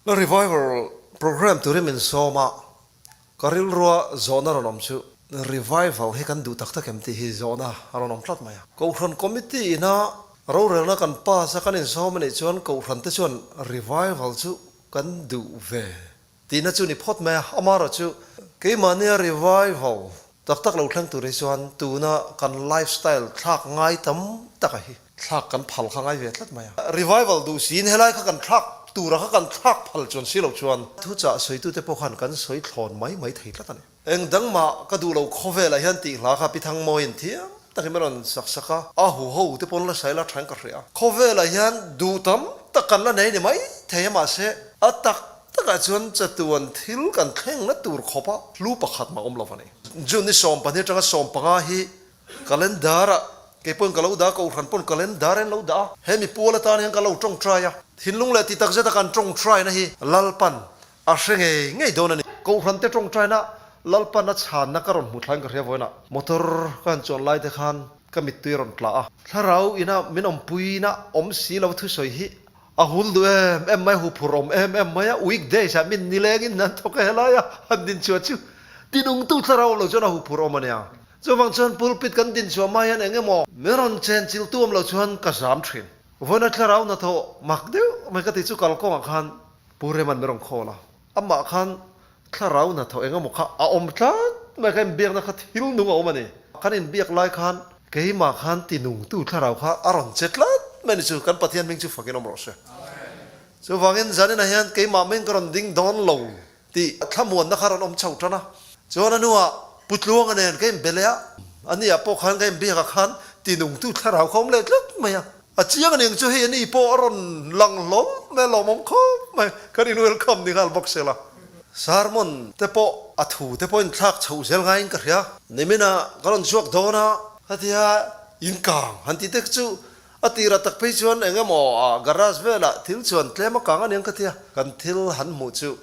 La revival programme turin min sawm a, ka rilrua zawhna rawn awm chu revival hi kan duh tak tak em tih hi zawhna a rawn awm tlat mai a. Kohhran committee ina rorelna kan pass a kan insawm a nih chuan kohhran te chuan revival chu kan duh ve tihna chu ni phawt mai a, amaherawhchu keimahnia revival tak tak lo thleng tur hi chuan tuna kan lifestyle thlak ngai tam taka hi thlak kan phal kha ngai ve tlat mai a. Revival duh siin helai kha kan thlak tura kha kan thlak phal chuan si lo chuan thuchah sawitute pawh khan kan sawi thlawn mai mai thei tlat a ni. Eng dang mah ka duh lo khawvelah hian tih hla kha Pi Thangmawiin thiam takin min rawn sak sak a, a huho te pawn la saila thain ka hria. Khawvelah hian duh tam tak kan la nei ni mai thei a mahse a tak takah chuan chatuan thil kan thleng na tur khawpa hlu pakhat mah awm lo a ni. June ni 12 atanga 15 hi Calendar ah kei pawn ka lo dah a, kohhran pawn calendar in lo dah a, he mi pual atan hian ka lo tawngtai a, thinlung leh ti takzet a kan tawngtaina hi Lalpan a hre ngei ngei dawn a ni. Kohhran te tawngtaina Lalpan a chhanna ka rawn hmu thlain ka hria vawiinah motor ka han chuan lai te khan ka mittui a rawn tla a, thlarau ina min awmpuina awm si lo thusawi hi a hul duh em em mai, huphurh awm em em mai a, weekdays ah min nilengin an thawk a helai a han din chhuah chu tinungtu thlarau awm lo chuan a huphurh awm a nia. Chuvang chuan pulpit kan din chhuah hma hian eng emaw min rawn chen chilh tu awm lo chuan ka zam thin. Vawiina thlarau hnathawh mak deuh mai ka ti chu kalkawngah khan Pu Reman min rawn call a, amah khan thlarau hnathawh eng emaw kha a awm tlat mai ka inbiakna kha thil nung a awm a ni. Kan inbiak lai khan keimah khan tinungtu thlarau kha a rawn che tlat mai ni chu kan Pathian hming chu fakin awm rawh se. Chuvangin zaninah hian keimah meng ka rawn ding dawn lo. Tih thlamuanna kha rawn awm chho tan a. Chuan a hnuah Pu Tluanga nen ka inbe leh a, a ni ah pawh khan ka inbiakah khan tinungtu thlarau kha awm leh tlat mai a. A chiang aniang chu hei a ni pawh a rawn lang hlawm mai a, lawmawm khawp mai, kan in welcome ni nghal bawk sela. Sermon te pawh a thu te pawh inthlak chhoh zel ngaiin ka hria. Niminah ka rawn chhuak dawn a, khatia inkang han tih te chu a tirah tak phei chuan eng emaw ah garage velah thil chuan tlem a kang aniang ka tia, kan thil han hmuh chu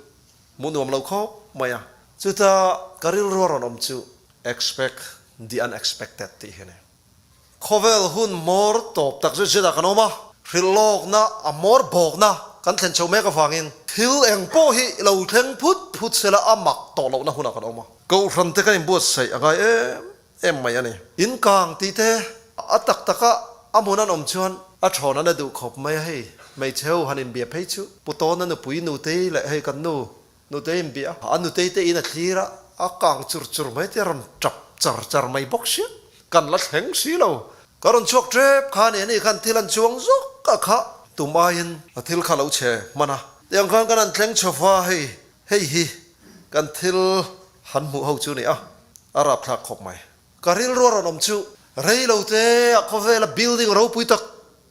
hmuh nuam lo khawp mai a. Chuta ka rilru a rawn awm chu expect the unexpected tih hi a ni. Khawvel hun hmawr tawp tak zet zetah kan awm a, hrilh lawkna a hmawr bawkna kan thlen chho mek avangin thil eng pawh hi lo thleng phut phut sela a mak tawh lohna hunah kan awm a. Kohhran te kan inbuatsaih a ngai em em mai a ni. In kang tih te a tak taka a hmun an awm chuan a thawn an a duh khawp mai a, hei hmeichhe ho han inbia phei chu Pu Tawna nupui Nutei leh hei kan nu Nutei inbia a, a Nutei te in a thlir a, a kang chur chur mai te a rawn tap char char mai bawk sia, kan la thleng si lo. Ka rawn chhuak tep kha ni ani khan thil an chuang zawk a kha tum aiin a thil kha lo chhe hman a, tiang khan kan han thleng chho va hei hei hi kan thil han hmuh ho chu ni a, a rapthlak khawp mai. Ka rilru a rawn awm chu rei lo te a khawvela building ropui tak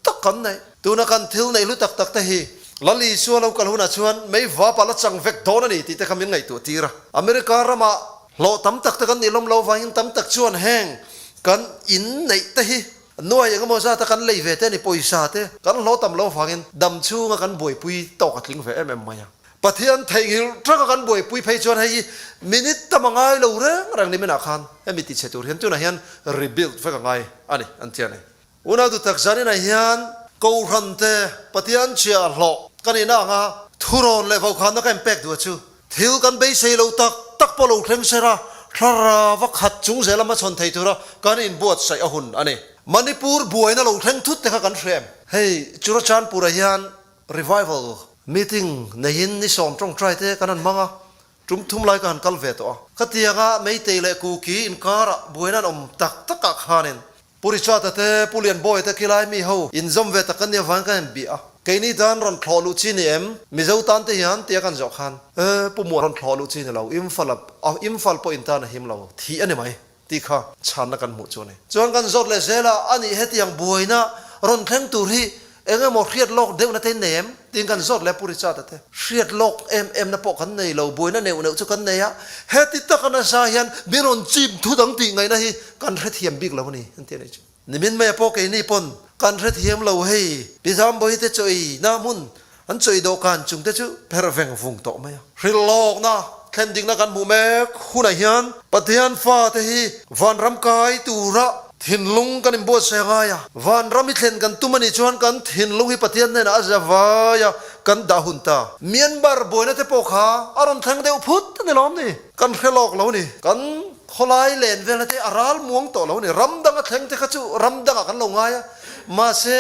tak kan neih. Tuna kan thil neih hlu tak tak te hi Lal Isua lo kal hunah chuan mei vapa la chang vek dawn a ni tih te kha min ngaihtuah tir a. America rama hlawh tam tak te kan nih lawm lo vangin tam tak chuan heng kan in neih te hi nuai engemaw zata kan lei ve te a ni pawisa te kan hlawh tam lo vangin dam chhunga kan buaipui tawk a tling ve em em mai a. Pathian theihnghilh tanga kan buaipui phei chuan hei hi minute tam a ngai lo reng reng ni minah khan hemi ti chhe tur hian tunah hian rebuild vek a ngai a ni an ti a ni. Unau duhtak zaninah hian Kohhran te Pathian chhia hlawh ka nihna anga thurawn leh vaukhana ka inpek duh a chu thil kan beisei lo tak tak pawh lo thleng ser a, thlarau a khat chung zel a hmachhawn thei tura kan inbuatsaih a hun a ni. Manipur buaina lo thleng thut te kha kan hre em? Hei Churachandpur-ah hian Revival meeting neiin ni sawm tawngtai te kan han hmang a, tum thum lai ka han kal ve tawh a. Khatianga Meitei leh Kuki inkarah buaina an awm tak takah khanin Pu Richard-a te, Pu Lianbawia te khilai mi ho inzawm ve tak kan nih avangin kan inbih a. Keini tan rawn thlawh luh chi ni em? Mizo tan te hian tia kan zawh khan, E, Pu Muah rawn thlawh luh chi ni lo, Imphal a, Imphal pawh intan a him lo, thih a ni mai. Tih kha chhanna kan hmuh chu a ni. Chuan kan zawt leh zel a, a nih hetiang buaina rawn thleng tur hi eng emaw hriat lawk deuhna te in nei em? Tiin kan zawt leh a Pu Richard-a te. Hriat lawk em emna pawh kan nei lo, buaina neuh neuh chu kan nei a, heti taka nasa hian min rawn chim thu dang tih ngaihna hi kan hrethiam bik lo a ni, an ti a nih chu. Nimin maia pawh keini pawn kan hrethiam lo hei, Pi Zambawi te chaw ei na hmun an chaw ei dawhkan chung te chu pherh veng vung tawh mai a. Hrilhlawkna thlen dikna kan hmuh mek hunah hian Pathian fate hi vanram kai tura thinlung kan inbuatsaih a ngai a. Vanram i thlen kan tum a nih chuan kan thinlung hi Pathian hnenah a za vai a. kan dah hun ta. Myanmar buaina te pawh kha a rawn thleng deuh phut a ni lawm ni? Kan hre lawk lo ni. Kan khawlai len velna te a ral muang tawh lo ni. Ram danga thleng te kha chu ram dangah kan lo ngai a, mahse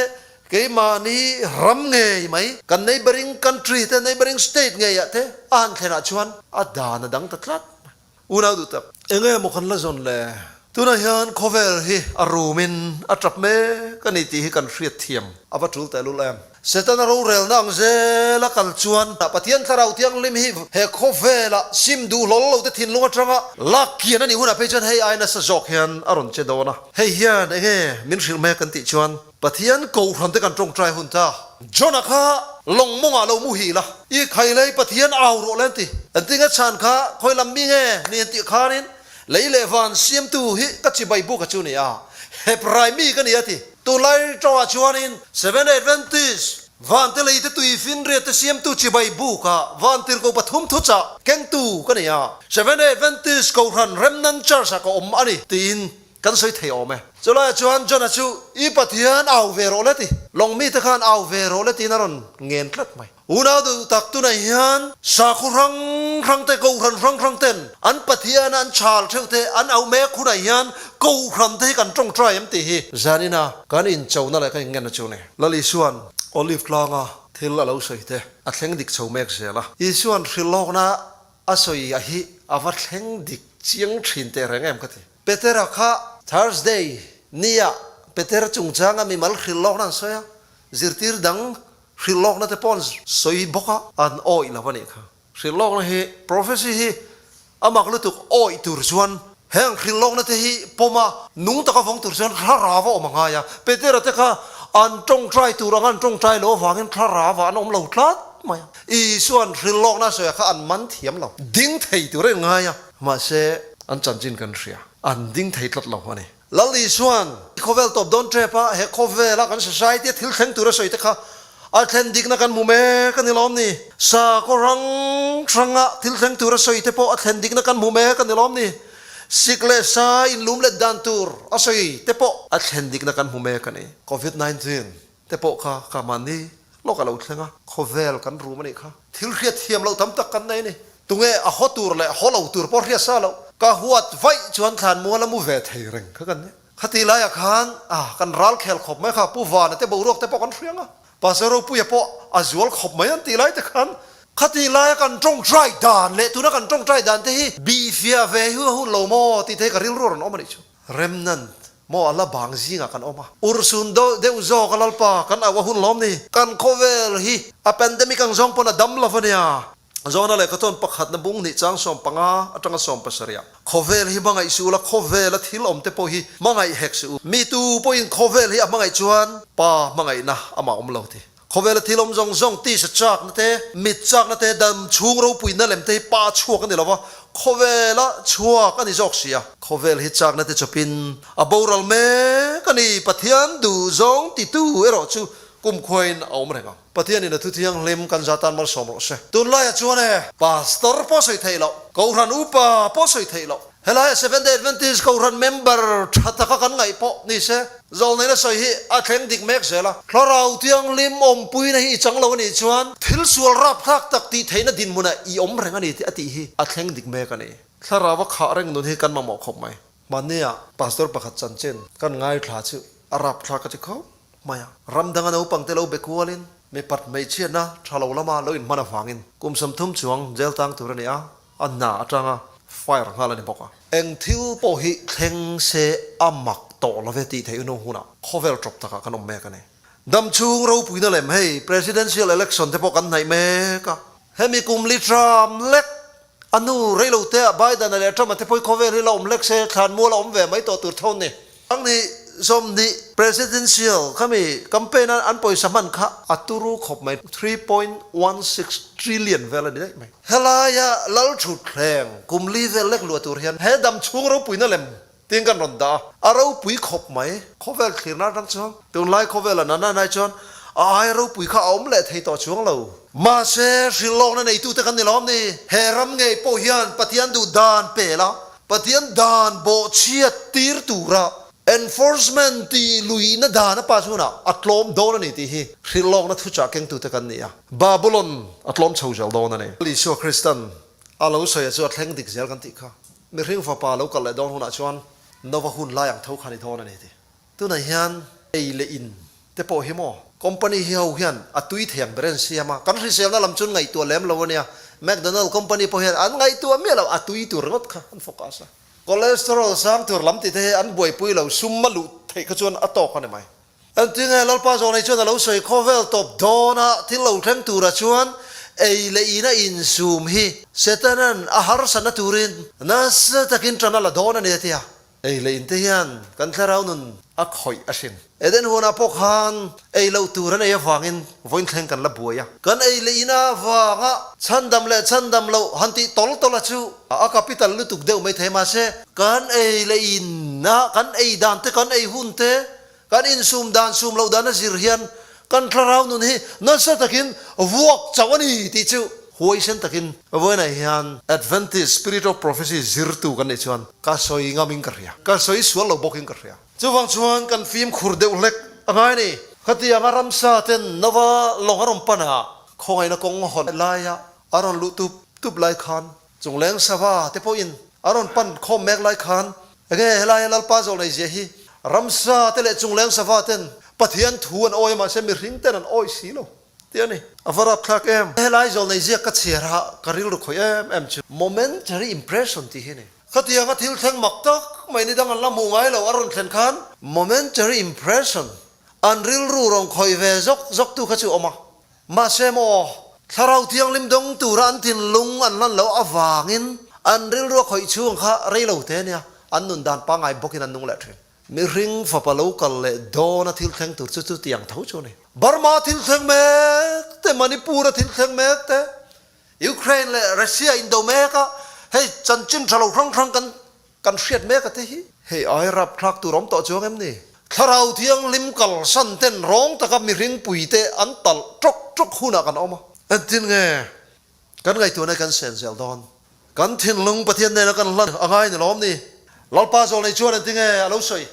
keimahni ram ngei mai, kan neighbouring country te, neighbouring state ngeiah te a han thlenah chuan a dan a dang ta tlat mai. Unau duh tak, enge maw kan la zawn le? Tunah hian khawvel hi a rumin a tap mek a ni tih hi kan hriat thiam a va tul tehlul em? Setana rorelna ang zela kal chuan Pathian Thlarau Thianghlim hi he khawvela sim duh hlawl lo te thinlung atanga lak kian a nih hunah phei chuan hei ai nasa zawk hian a rawn che dawn a. Hei hian enge min hrilh mek kan tih chuan Pathian kohhran te kan tawngtai hun ta. Jonah kha lawng mawngah lo muhil a, I khailei Pathian au rawh le an ti. An ti nge chhan kha khawi lam mi nge ni an tih khanin lei leh van siamtu hi ka chibai buk a chu ni a, Hebrai mi ka ni a ti. Tunlai tawngah chuanin Seventh Adventist van te lei te tui finriat te siamtu chibai buk a van tirhkoh pathum thuchah kengtu ka ni a, Seventh Adventist kohhran Remnant Church ah ka awm a ni tiin Kan sawi thei awm e. Chulaiah chuan Jonah chu i Pathian au ve rawh le ti. Lawng mite khan au ve rawh le tiin a rawn ngen tlat mai. Unau duh tak tunah hian sakhaw hrang hrang te, kohhran hrang hrang ten an Pathiana an chhal theuh te an au mek hunah hian kohhran te hi kan tawngtai em tih hi zanina kan inchona leh kan inngenna chu a ni. Lal Isua'n Olive tlanga thil a lo sawi te a thleng dik chho mek zel a. Isua'n hrilhlawkna a sawi a hi a va thleng dik chiang thin teh reng em ka ti. Petera kha Thursday nia Petera chungchanga mimal hrilh lawkna an sawi a, zirtir dang hrilh lawkna te pawh an sawi bawk a, an awih lo a nih kha. Hrilh lawkna hi, prophecy hi a mak lutuk awih tur chuan heng hrilh lawkna te hi pawm a, nung taka vawng tur chuan thlarau a awm a ngai a. Petera te kha an tawngtai tur anga an tawngtai loh avangin thlarau ah an awm lo tlat mai a. Isua'n hrilh lawkna a sawi ah kha an man thiam lo, ding thei tur a inngai a. Mahse, an chanchin kan hria. An ding thei tlat lo a ni. Lal Isua'n khawvel tawp dawn tep a, he khawvela kan society a thil thleng tur a sawi te kha a thlen dikna kan hmu mek a ni lawm ni? Sakhaw hrang hranga thil thleng tur a sawi te pawh a thlen dikna kan hmu mek a ni lawm ni? Sik leh sa inlum let dan tur a sawi te pawh a thlen dikna kan hmu mek a ni. Covid 19 te pawh kha ka mahni lawk a lo thleng a, khawvel kan rum a nih kha. Thil hriat thiam loh tam tak kan nei a ni. Tunge a haw tur leh haw lo tur pawh hriat sa loh. Ka huat vaih chuan thlan mual a mu ve thei reng kha kan nia. Khati laiah khan ah kan ral khel khawp mai kha, Pu Vana te boruak te pawh kan hriang a, Pastor Ropuia pawh a zual khawp mai an tih lai te khan khati laia kan tawngtai dan leh tuna kan tawngtai dan te hi bihfiah ve hi a hun lo maw tih te hi ka rilru a rawn awm a nih chu. Remnant, maw a la bang zingah kan awm a. Urhsun deuh zawk a Lalpa, kan auh a hun lawm ni. Kan khawvel hi a pandemic ang zawng pawn a dam lo a nia. Zawna lehkha chuan pakhatna bung hnih chang 15 atanga 70 ah, Khawvel hi hmangaih suh ula, khawvela thil awm te pawh hi hmangaih hek suh u. Mi tu pawhin khawvel hi a hmangaih chuan Pa hmangaihna amah awm lo ti. Khawvela thil awm zawng zawng tisa chakna te, mit chakna te, dam chhung ropuina lem te hi pa chhuak a ni lo va, khawvela chhuak a ni zawk si a. Khawvel hi chakna te chawpin a boral mek a ni, Pathian duh zawng titu erawh chu kumkhuain a awm reng ang. Pathianin a thuthianghlim kan za tan malsawm rawh se. Tunlaiah chuan e, Pastor pawh sawi theih loh, Kohhran upa pawh sawi theih loh, Helaia Seventh Day Adventist Kohhran member tha taka kan ngaih pawh ni se, zawlneina sawi hi a thleng dik mek zel a. Thlarau Thianghlim awmpuina hi i chang lo a nih chuan thil sual rapthlak tak tih theihna dinhmunah i awm reng a ni tih a tih hi a thleng dik mek a ni. Thlarau a khah reng nun hi kan mamawh khawp mai. Mahnia pastor pakhat chanchin kan ngaithla chu a rapthlak a ti khawp mai a. Ram danga naupangte lo be kualin mipat hmeichhiatna tha lo lama lo inhman avangin kum 30 chuang jail tang tur a ni a. A hna atanga fire nghal a ni bawk a. Eng thil pawh hi thleng se a mak tawh lo ve tih theih hun hunah khawvel tawp takah kan awm mek a ni. Dam chhung ropuina lem hei Presidential Election te pawh kan hnaih mek a. Hemi kum li tram lek a hnu reilote ah Biden-a leh Trump-a te pawh hi khawvel hi la awm lek se thlanmual a awm ve mai tawh tur tho a ni. Ang ni 20 Presidential khami campaign a an pawisa hman kha a turu khawp mai, 3.16 trillion vel a ni daih mai. Helaia lal thutthleng kum li vel lek luah tur hian he dam chhung ropuina lem tin kan rawn dah a, a ropui khawp mai. Khawvel thlirna atang chuan tunlai khawvela nana nai chuan a ai ropui kha a awm leh thei tawh chuang lo. Mahse hrilhlawkna neitute kan ni lawm ni? He ram ngei pawh hian Pathian duh dan pel a, Pathian dan bawhchhiat tir tura. Enforcement tih luihna dan a pass hunah a tlawm dawn a ni tih hi hrilhlawkna thuchah kengtute kan ni a, Babulon a tlawm chho zel dawn a ni. Isua Kristan a lo sawi a chu a thleng dik zel kan tih kha. Mihring fapa lo kal leh dawn hunah chuan Nova hun lai ang tho kha ni dawn a ni tih. Tunah hian ei leh in te pawh hi maw? Company hi ho hian a tui thei ang ber an siam a, kan hriselna lam chu an ngaihtuah lem lo a nia. McDonald company pawh hian an ngaihtuah miah lo, a tui tur ringawt kha an focus a. Cholesterol sang tur lam tih te hi an buaipui lo, sum a luh theih kha chuan a tawk a ni mai. Engtinge Lalpa zawh nei chuan a lo sawi khawvel tawp dawn a, thil lo thleng turah chuan ei leh in a insum hi Setanan a harsatna turin nasa takin tan a la dawn a ni a ti a. Ei leh in te hian kan thlarau nun a khawih a hrin. Eden huanah pawh khan ei loh tur an ei avangin vawiin thleng kan la buai a. Kan ei leh in avanga chhandam leh chhandam loh han tih tawl tawl a chu a capital lutuk deuh mai thei mahse kan ei leh in a kan ei dan te kan ei hun te Kan insum dan sum loh dan a zir hian kan thlarau nun hi nasa takin vuak chauh a ni tih chu huaisen takin vawiinah hian Adventist Spirit of Prophecy zirtu kan nih chuan ka sawi ngamin ka hria, ka sawi sual lo bawkin ka hria. Chuvang chuan kan fimkhur deuh hlek a ngai a ni. Khatianga ramsa ten Nova lawng a rawn pan a, khawngaihna kawng hawn laia a rawn luh tup tup lai khan Chungleng sava te pawhin a rawn pan khawm mek lai khan enge helaia Lalpa zawh nei zia hi ramsa te leh chungleng sava ten Pathian thu an awi a mahse mihring ten an awi si lo tih a ni. A va rapthlak em! Helai zawh nei ziak ka chhiar a ka rilru khawih em em chu momentary impression tih hi a ni. Khatianga thil thleng mak tak mai ni dang an la hmuh ngai lo a rawn thlen khan momentary impression an rilru rawn khawih ve zawk zawk tu kha chu awm a. Mahse maw, Thlarau Thianghlim dawng tura an thinlung an hlan loh avangin an rilru a khawih chhung kha rei lo te nia, an nun dan pangngai bawkin an nung leh thin. Mihring fapa lo kal leh dawna thil thleng tur chu chutiang tho chu a ni. Burma thil thleng mek te, Manipur-a thil thleng mek te, Ukraine leh Russia indo mek a, hei chanchin tha lo hrang hrang kan Kan hriat mek a te hi. Hei ai rapthlak tur awm tawh chuang em ni? Thlarau Thianghlim kalsan ten rawng taka mihring pui te an talh tawk tawk hunah kan awm a. Engtin nge kan ngaihtuahna kan sen zel dawn? Kan thinlung Pathian nena kan hlan a ngai ni lawm ni? Lalpa zawlnei chuan engtin nge a lo sawi?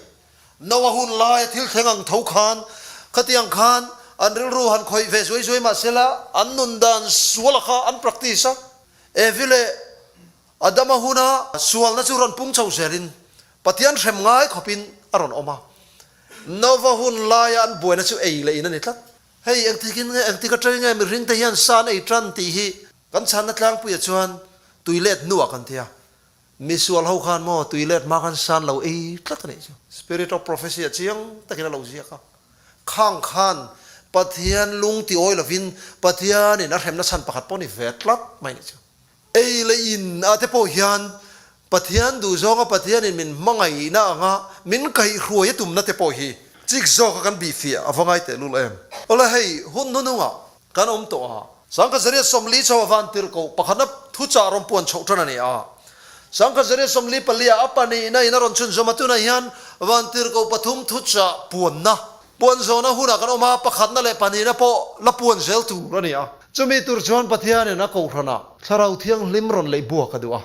Noa hun laia thil thleng ang tho khan khatiang khan an rilru han khawih ve zuai zuai mah sela an nun dan suala kha an practice a. Evi leh Adama huna sualna chu rawn pung chho zelin Pathian hrem ngai khawpin a rawn awm a. Nova hun laia an buaina chu ei leh in a ni tlat. Hei engtikin nge, engtik atangin nge mihringte hian sa an ei tan tih hi kan chhanna tlangpuiah chuan tui let hnuah kan ti a. Misual ho khan maw tui let hma khan sa an lo ei tlat a nih chu. Spirit of Prophecy ah chiang takin a lo ziak a. Khang khan Pathian lung ti awi lovin Pathianin a hremna chhan pakhat pawh ni ve tlat mai nih chu. Ei leh in ah te pawh hian Pathian duhzawnga Pathianin min hmangaihna anga min kaihhruai a tumna te pawh hi chik zawka kan bihfiah a va ngai tehlul em. Awle hei hun hnunungah kan awm tawh a, Sangkhat zariat 40 chho a van tirh koh pakhatna thuchah rawn puan chhoh tan a ni a, Sangkhat zariat 44 ah a pahnihna in a rawn chhunzawm a, tunah hian van tirh koh pathum thuchah puanna Puan zawhna hunah kan awm a, pakhatna leh pahnihna pawh la puan zel tur a ni a. Chumi tur chuan Pathianin a kohhranah Thlarau Thianghlim rawn leih buak a duh a.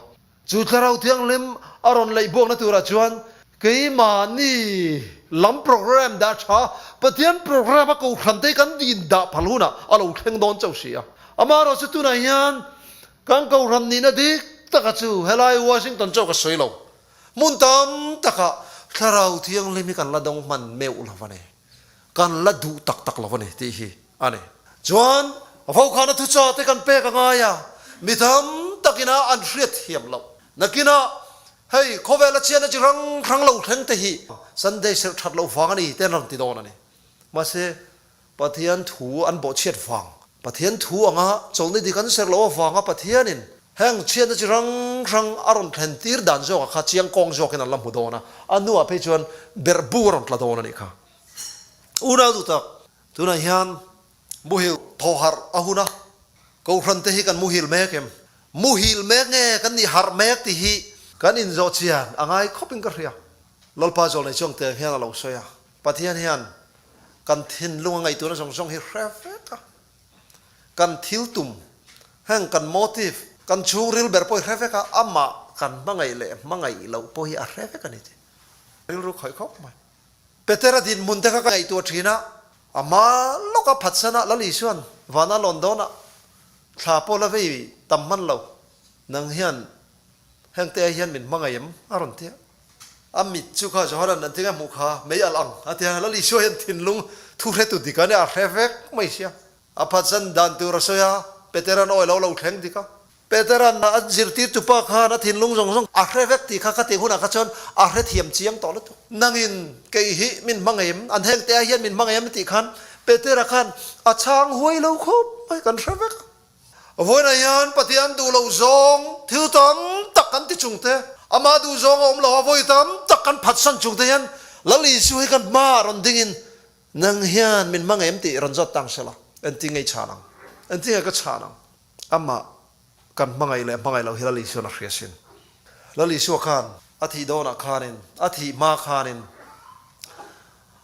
Chu Thlarau Thianghlim a rawn leih buakna turah chuan keimahni lam program dah tha, Pathian program a kohhran te hi kan din dah phal hunah a lo thleng dawn chauh si a. Amaherawhchu chu tunah hian kan kohhran nihna dik taka chu helai Washington chauh ka sawi lo. Hmun tam takah Thlarau Thianghlim hi kan la dawng hman meuh lo a ni, kan la duh tak tak lo a ni tih hi a ni. Chuan Vaukhana thucha te kan pek a ngai a, mi tam takina an hriat thiam loh. Nakinah hei khawvela chhiatna chi hrang hrang lo thleng te hi Sunday serh that loh vang a ni te an rawn ti dawn a ni. Mahse Pathian thu an bawhchhiat vang, Pathian thu anga chawlhni dik an serh loh avanga Pathianin heng chhiatna chi hrang hrang a rawn thlen tir dan zawkah kha chiang kawng zawkin an la hmu dawn a, a hnuah phei chuan berh bu a rawn tla dawn a nih kha. Unau duh tak, tunah hian muhil thawharh a hun a, Kohhran te hi kan muhil mek em? Muhil mek nge kan nih harh mek tih hi kan inzawh chian a ngai khawpin ka hria. Lalpa Zawlnei chuang teng hian a lo sawi a, Pathian hian kan thinlung a ngaihtuahna zawng zawng hi hre vek a, kan thil tum, heng kan motive, kan chhungril ber pawh hi hre vek a, amah kan hmangaih leh hmangaih loh pawh hi a hre vek a ni tih. Rilru khawih khawp mai. Petera dinhmun te kha ka ngaihtuah thin a, a hma lawka phatsanah Lal Isuan vana lawn dawnah thla pawh la vei tam hman lo, nang hian hengte ai hian min hmangaih em? a rawn ti a. A mit chu kha Johanan an tinge hmuh kha mei alh ang a ti a, Lal Isua hian thinlung thu hretu dik a nia a hre vek mai sia. A phatsan dan tur a sawi a, Petera'n awi lo lo thleng dik a. Petera'n a zirtirtu pa khan a thinlung zawng zawng a hre vek tih kha ka tih hunah kha chuan a hrethiam chiang tawh lutuk. Nangin kei hi min hmangaih em? An hengte ah hian min hmangaih em? tih khan Petera khan a chhang huai lo khawp mai kan hre vek a. Vawiinah hian Pathian duh lo zawng thil tam tak kan ti chung te, amah duh zawng a awm lo a vawi tam tak kan phatsan chung te hian Lal Isu hi kan hmaah rawn dingin Nang hian min hmangaih em tih rawn zawt tang sela, engtin nge i chhan ang? Engtin nge ka chhan ang? Amah kan hmangaih leh hmangaih loh hi Lal Isuan a hria sin. Lal Isua khan a thih dawnah khanin, a thih hma khanin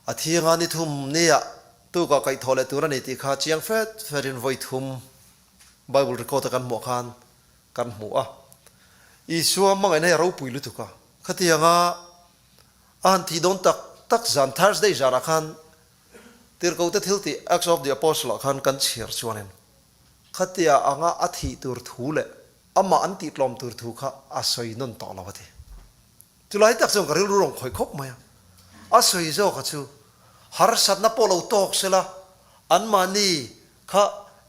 a thianga ni thum nia tukah kaihthawh leh tur a ni tih kha chiang fet fetin vawi thum Bible record a kan hmuh khan kan hmu a. Isua hmangaihna hi a ropui lutuk a, khatianga A han thih dawn tak tak zan Thursday zanah khan Tirhkohte thil tih Acts of the Apostle ah khan kan chhiar chuanin khatia anga a thih tur thu leh amah an tih tlawm tur thu kha a sawi nawn tawh lo a ti. Chulai tak chuan ka rilru rawn khawih khawp mai a. A sawi zawka chu harsatna pawh lo tawk sela anmahni kha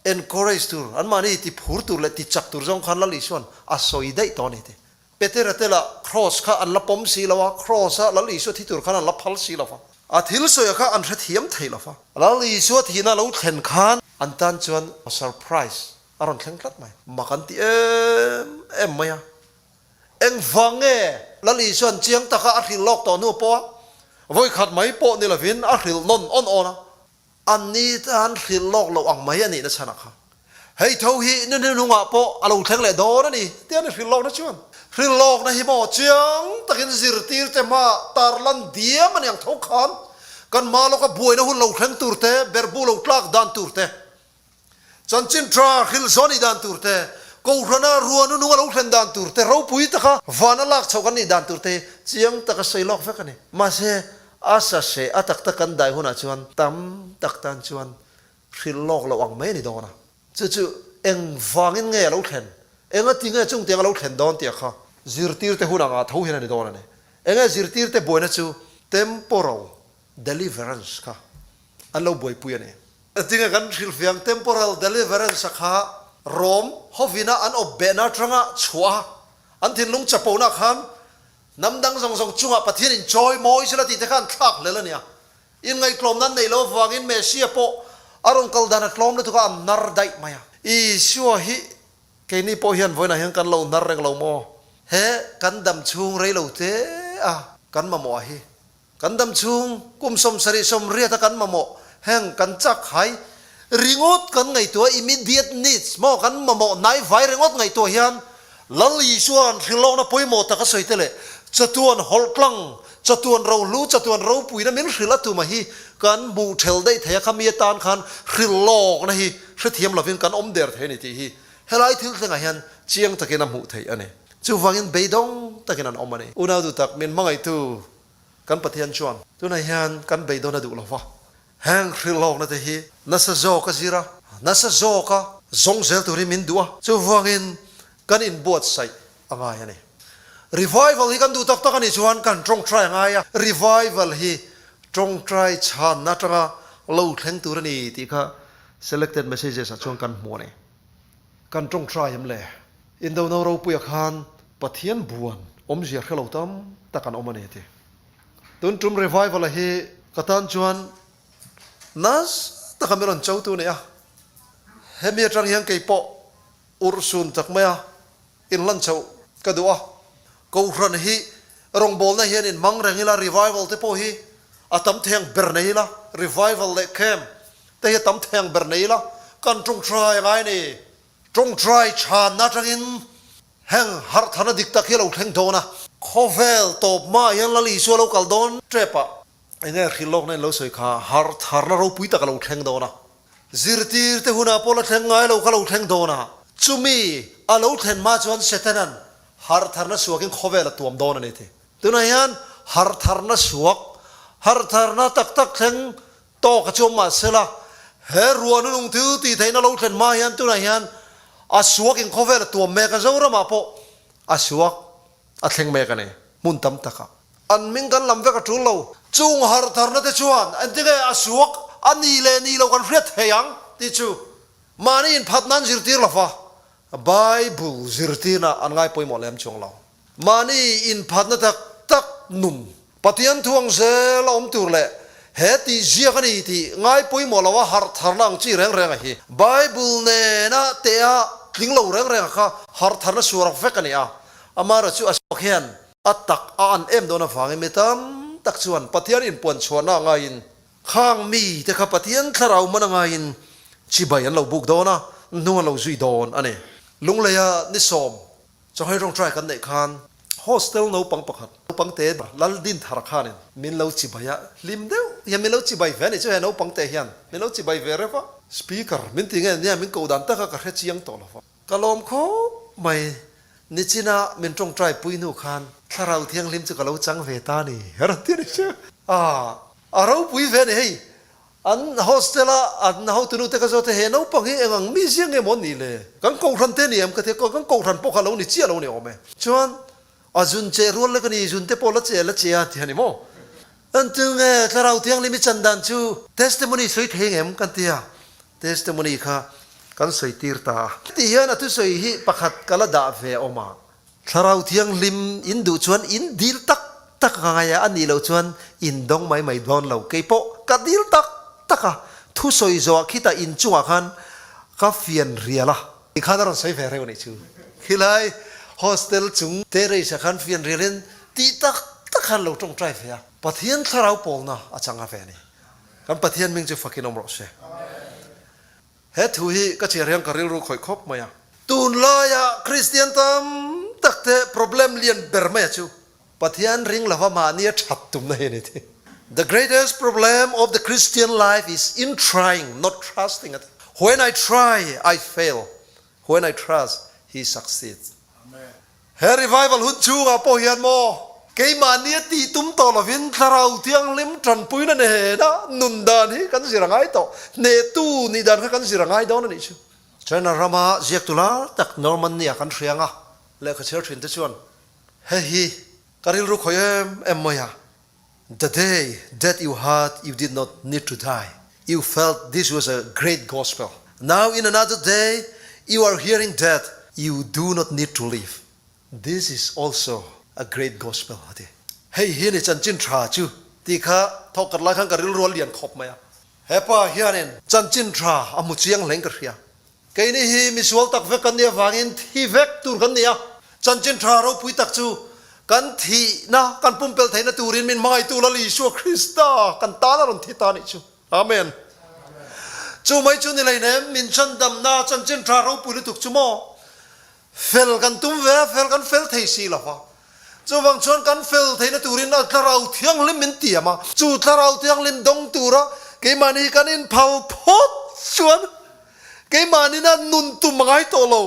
encourage tur, anmahni ti phur tur leh ti chak tur zawng khan Lal Isuan a sawi daih tawh a ni ti. Petera te lah Kraws kha an la pawm si lo a, Kraws-a Lal Isua thi tur khan an la phal si lo va. A thil sawi kha an hrethiam thei lo va. Lal Isua thihna lo thlen khan an tan chuan surprise a rawn thleng tlat mai. Mak an ti em em mai a. Engvang nge Lal Isua'n chiang taka a hrilh lawk tawh hnu pawha vawikhat mai pawh ni lovin a hrilh nawn awn awn a. An ni tan hrilh lawk loh ang mai a nihna chhanah kha hei tho hi ni hnungah pawh a lo thleng leh dawn a ni tia ni hrilh lawkna chuan hrilh lawkna hi maw chiang takin zirtir te hmaah tarlan diam a ni ang tho khan kan hma lawka buaina hun lo thleng tur te, berhbu lo tlak dan tur te, Chanchin tha hrilh zawn nih dan tur te, Kohhrana ruanu nung a lo thlen dan tur te, ropui taka vana lak chhoh kan nih dan tur te hi chiang taka sawi lawk vek a ni. Mahse, a saseh a tak tak kan dai hunah chuan tam tak tan chuan hrilh lawk loh ang mai a ni dawn a. Chu chu engvangin nge a lo thlen? Engati nge chungtiang a lo thlen dawn tih a kha zirtirte hun angah tho hian a ni dawn a ni. Enge zirtirte buaina chu temporal deliverance kha an lo buaipui a ni. Tinge kan hrilhfiang temporal deliverance a kha Rom hovina an awp behna atanga chhuah a, an thinlung chapona khan hnam dang zawng zawng chungah Pathian in chawi mawi sela tih te kha an thlak hlel a nia. Inngaihtlawmna an neih loh avangin Messia pawh a rawn kal dan a tlawm lutuk a, an nar daih mai a. Isua hi keini pawh hian vawiinah hian kan lo nar reng lo maw? He kan dam chhung rei lo te a kan mamawh a hi Kan dam chhung kum 70 80 a kan mamawh heng kan chak hai ringawt kan ngaihtuah immediate needs maw kan mamawh hnai vai ringawt ngaihtuah hian Lal Isua'n hrilhlawkna pawimawh tak a sawi te leh chatuan hawlh tlang, chatuan rohlu, chatuan ropuina min hrilh a tuma hi kan hmuh thel daih thei a khami atan khan hrilhlawkna hi hrethiam lovin kan awm der thei a ni tih hi helai thil thlengah hian chiang takin a hmuh theih a ni. Chuvangin beidawng takin an awm a ni. Unau duhtak min hmangaihtu Kan Pathian chuan tunah hian kan beidawn a duh lo va, heng hrilhlawkna te hi nasa zawk a zir a, nasa zawk a zawng zel turin min duh a, chuvangin kan inbuatsaih a ngai a ni. Revival hi kan duh tak tak a nih chuan kan tawngtai a ngai a, revival hi tawngtai chhanna atanga lo thleng tur a ni tih kha selected messages ah chuan kan hmu a ni. Kan tawngtai em le? Indono ropuia khan Pathian buan awmzia hre lo tam tak an awm a ni ti. Tun tum revival-a hi ka tan chuan nasa taka min rawn cho tu a ni a. Hemi atang hian kei pawh urhsun tak maia inlan chhoh ka duh a. Kohhran hi rawngbawlna hian inhmang reng ila, revival te pawh hi a tam theng ber nei ila, revival leh camp te hi a tam theng ber nei ila, kan tawngtai a ngai a ni. Tawngtai chhanna atangin heng harhtharna dik tak hi a lo thleng dawn a. Khawvel tawp hmaah hian Lal Isua lo kal dawn tep a. Enge hrilh lawkna in lo sawi kha harhtharna ropui tak a lo thleng dawn a. Zirtirte hunah pawh la thleng ngai lo kha lo thleng dawn a. Chumi a lo thlen hma chuan Setanan harhtharna suakin khawvel a tuam dawn a ni ti. Tunah hian. Harhtharna suak, harhtharna tak tak thleng tawk a chuam mahsela, he ruahna nung thil tih theihna lo thlen hma hian tunah hian a suak in khawvel a tuam mek a, Zoramah pawh a suak a thleng mek a ni, hmun tam takah. An hming kan lam vek a tul lo. Chung harhtharna te chuan engtinge a suak a ni leh ni lo kan hriat thei ang tih chu mahni inphat nan zirtir lo va, Bible zirtirna an ngai pawimawh lem chuang lo. Mahni inphatna tak tak nun Pathian thuang zel a awm tur leh he tih ziak a ni tih ngai pawimawh lo a harh tharna ang chi reng reng a hi. Bible nena tea tling lo reng reng a kha harh tharna suarak vek a ni a. Amaherawhchu a suak hian a tak a an em dawn avangin mi tam tak chuan Pathian inpuan chhuahna a ngaiin khang mite kha Pathian thlarau man a ngaiin chibai an lo buk dawn a, hnung an lo zui dawn a ni. Lungleia ni sawm Chawhmeh rawngtrai kan neih khan hostel naupang pakhat, naupang te Laldinthar khanin min lo chibai a, hlim deuh hian min lo chibai ve a nih chu he naupang te hian min lo chibai ve reuh a. Speaker min ti nge nia min koh dan taka ka hre chiang tawh lo va. Ka lawm khawp mai, nichina min tawngtai pui hnu khan thlarau thianghlim chu ka lo chang ve ta a ni, a rawn ti a nih chu. Ah, a ropui ve a ni hei, An hostel a an hotunu te ka zawt a, he naupang hi eng ang mi zia nge maw nih le? Kan kohhran te ni em ka ti a, kan kohhran pawh kha lo ni chiah lo ni awm e. Chuan a zun che rual lek a ni, zun te pawh la che la che a ti a ni maw? Entu nge Thlarau Thianghlim i chan dan chu testimony sawi thei ngem kan ti a, testimony kha kan sawi tir ta a. Ti hian a thusawi hi pakhat ka la dah ve awm a, Thlarau Thianghlim in duh chuan in dil tak tak a ngai a, a nih loh chuan in dawng mai mai dawn lo. Kei pawh ka dil tak tak a, thusawi zawhah khitah in chungah khan ka fian rial a. Ti khan a rawn sawi ve reuh a nih chu. Khilai hostel chung terrace ah khan fian rialin tih tak tak khan lo tawngtai ve a. Pathian thlarau pawlna a chang a ve a ni. Kan Pathian hming chu fakin awm rawh se. He thu hi ka chhiar hian ka rilru khawih khawp mai a. Tunlaia Kristian tam tak te problem lian ber maia chu Pathian ring lova mahni a that tumna hi a ni thi. The greatest problem of the Christian life is in trying, not trusting a ti. When I try, I fail. When I trust, he succeeds. He revival hun chhungah pawh hian maw keimahni a tih tum tawh lovin Thlarau Thianghlim tanpuina nena nun dan hi kan zir a ngai tawh. Hnehtu nih dan kha kan zir a ngai dawn a nih chu. China rama ziaktu lar tak Norman nia kan hria anga lehkha chhiar thin te chuan hei hi ka rilru khawih em em mai a, The day that you heard you did not need to die, you felt this was a great gospel. Now in another day you are hearing that you do not need to live. This is also a great gospel a ti. Hei hi a ni chanchin tha chu tih kha thawk khat lai khan ka rilru a lian khawp mai a. Hepa hianin chanchin tha a hmu chiang hleng ka hria. Keini hi misual tak vek kan nih avangin thi vek tur kan ni a, chanchin tha ropui tak chu kan thihna, kan pumpelh theihna turin min hmangaihtu Lal Isua Krista kan tan a rawn thi ta nih chu. Amen. Chu mai chu ni leinem min chhandamna chanchin tha ropui lutuk chu maw? Fel kan tum ve a, fel kan fel thei si lo va. Chuvang chuan kan fel theihna turin a Thlarau Thianghlim min tiam a, chu Thlarau Thianghlim dawng tura keimahni kan inphal phawt chuan keimahnin a nun tum a ngai tawh lo.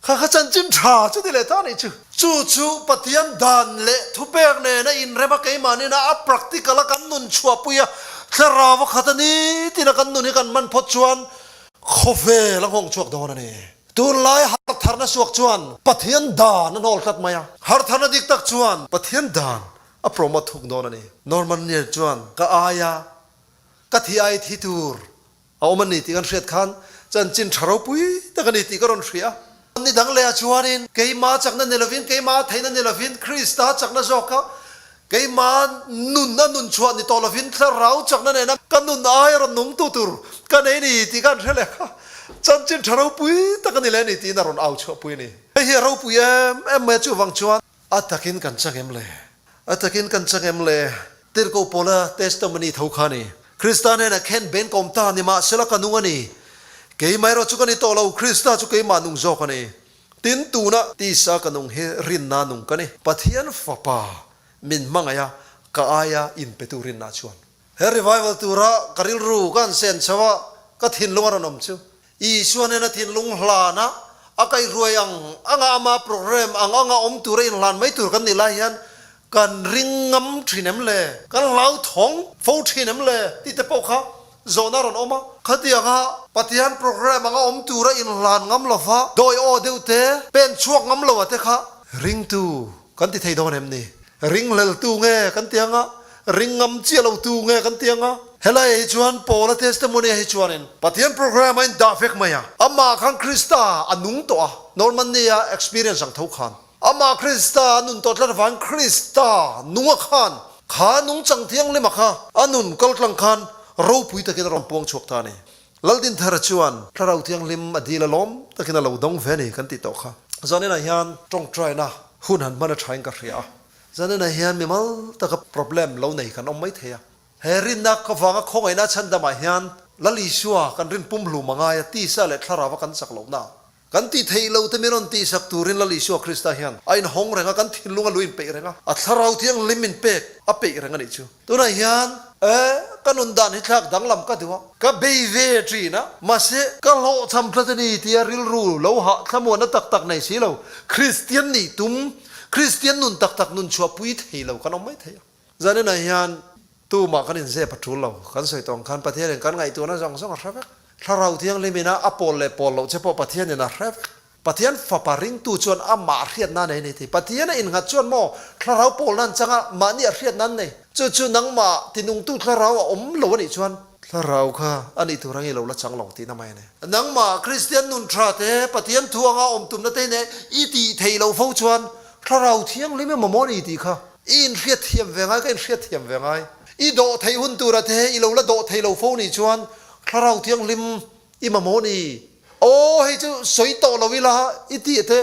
Kha kha chanchin tha chu ti leh ta nih chu. Chu chu Pathian dan leh thupek nena inrem a keimahnin a a practical a kan nun chhuahpui a, Thlarau a khat a ni tina kan nun hi kan hman phawt chuan khawvel a nghawng chhuak dawn a ni. Tunlai hartharna suak chuan Pathian dan a hnawl tlat mai a. Hartharna dik tak chuan Pathian dan a promote thuk dawn a ni. Norman Near chuan ka aia ka thi ai thi tur a awm a ni tih kan hriat khan chanchin tha ropui tak a ni tih ka rawn hria a. Ni dang leh ah chuanin keimah chakna ni lovin, keimah theihna ni lovin, Krista chakna zawka Keimah nun a nun chhuah ni tawh lovin thlarau chakna nena ka nun aia rawn nung tu tur ka nei ni tih khan hre leh kha chanchin tha ropui tak a ni leh ni tiin a rawn au chhuahpui a ni. Hei hi a ropui em em mai a chuvang chuan a takin kan chang em le? A takin kan chang em le? Tirhkoh Paula testimony tho kha a ni. Krista hnenah khen ben ka awm ta nimahsela ka nung a ni. Keimah erawh chu ka ni tawh lo, Krista chu keimah nung zawk a ni. Tin, tuna tisa ka nung hi rinna nung ka ni. Pathian Fapa min hmangaih a, ka aia inpetu rinna chuan. He revival tura ka rilru ka han sen chho a, ka thinlung a rawn awm chu. Isua nena thinlung hlan a, a kaihruai ang anga ama program ang anga awm tura inhlan mai tur kan nih lai hian. Kan ring ngam thin em le? Kan hlauthawng fo thin em le? Tih te pawh kha zawhna a rawn awm a. Khatianga Pathian programme anga awm tura inhlan ngam lova dawi aw deuh te, pen chhuak ngam lo a te kha ringtu kan ti thei dawn em ni? Ringhleltu nge kan ti anga, ring ngam chiah lo tu nge kan ti anga? Helaiah hi chuan Paula testimony ah hi chuanin Pathian programme a indah vek mai a, amah khan Krista a nung tawh a, Normandy-a experience ang tho khan. Amah Krista a nun tawh tlat avangin Krista nunga khan kha nungchang thianghlima kha a nun kaltlang khan ropui takin a rawn puang chhuak ta a ni. Laldinthara chuan Thlarau Thianghlim a dil a lawm takin a lo dawng ve a ni kan tih tawh kha. Zaninah hian tawngtaina hun han hman a thain ka hria a. Zaninah hian mimal taka problem lo nei kan awm mai thei a. He rinna ka vanga khawngaihna chhandamah hian Lal Isua kan rin pumhlum a ngai a, tisa leh thlarauva kan chak lohna. Kan tih theih lo te min rawn tihsak turin Lal Isua Krista hian a inhawng reng a, kan thinlung a lu inpeih reng a, a thlarau thianghlim min pek a peih reng a nih chu. Tunah hian e, ka nun dan hi thlak danglam ka duh a, ka bei ve thin a, mahse ka hlawhchham tlat a ni tia rilru lo hah thlamuanna tak tak nei si lo, Kristian nih tum, Kristian nun tak tak nun chhuahpui thei lo kan awm mai thei a. Zaninah hian tumah kan inzep a tul lo. Kan sawi tawng khan Pathianin kan ngaihtuahna zawng zawng a hre vek. Thlarau Thianghlimin a a pawl leh pawl loh che pawh Pathianin a hre vek. Pathian fapa ringtu chuan amah hriatna nei a ni thei. Pathian a innghat chuan maw thlarau pawlna an chang a, mahni a hriatna an nei. Chu chu nangmah tinungtu thlarau a awm lo a nih chuan thlarau kha a nih tur angin i lo la chang lo tihna mai a ni. Nangmah Kristian nun tha te, Pathian thu anga awm tumna te nen i tih theih loh fo chuan Thlarau Thianghlim emaw maw ni tih kha I inhriatthiam ve ngai, ka inhriatthiam ve ngai. I dawh theih hun tura te i lo la dawh thei lo fo nih chuan Thlarau Thianghlim i mamawh ni. Aw hei chu sawi tawh lo ila i tih te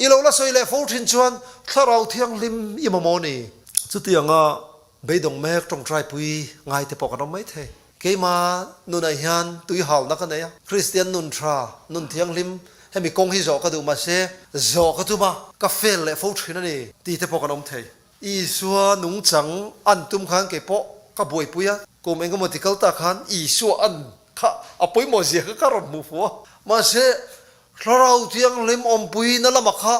i lo la sawi leh fo thin chuan Thlarau Thianghlim i mamawh ni. Chutianga beidawng mek tawngtaipui ngai te pawh kan awm mai thei. Keima nunah hian tui halna ka nei a, Kristian nun tha, nun thianghlim, hemi kawng hi zawh ka duh mahse zawh ka tum a, ka fail leh fo thin a ni tih te pawh kan awm thei. Isua nungchang an tum khan kei pawh ka buaipui a, kum engemaw ti kal ta khan Isua an kha a pawimawh zia kha ka rawn hmuh fuh a, mahse Thlarau Thianghlim awmpuina lamah kha